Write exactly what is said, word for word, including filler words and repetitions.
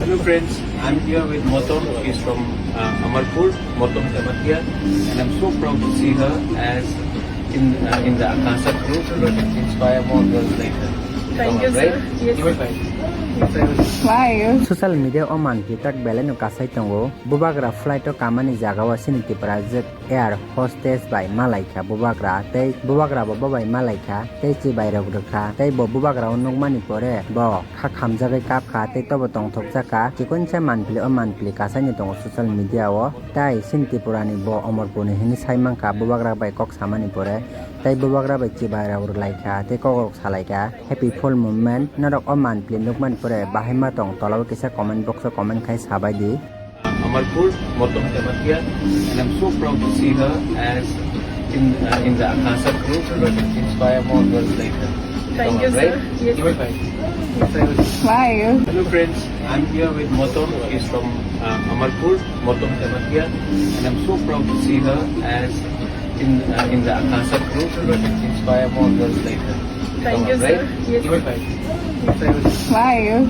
Hello friends, I'm here with Motom. She's from uh, Amarpur, Motom Jamatia, and I'm so proud to see her as in uh, in the Akasa group. Inspire more girls like her. Thank you, sir. Yes. Why? Social media o manpli tak belai no kasai tongo. Bubagra flight o kamani jaga o sini Tipra jet air hostess bai malaikha bubagra, tei bubagra bo bobai malaikha, tei chibai rok rwkha, tei bo bubagra o nukmani pore bo kha khamjagwi kapkha, tei tobo tongthokjakha. Chikonsa manpli o manpli kasaino tongo social media o, tei sini Tripura ni bo Omorpur ni hinwi sai mankha bubagra bai kok samani pore, tei bubagra bai chibai rok rwlaikha, tei kok rok salaikha. Happy full movement. Norok o manpli nukmani pore bahai ma tong, tola o kisa comment box o comment khai sabai di. Amarpur, Motom Jamatia, and I'm so proud to see her as in uh, in the Akasa group. Inspire more girls like her. Thank you, sir. Yes. Why? Hello friends, I'm here with Motom. She's from uh, Amarpur, Motom Jamatia, and I'm so proud to see her as in uh, in the Akasa group. Inspire more girls like her. Thank you, sir. Yes. Why?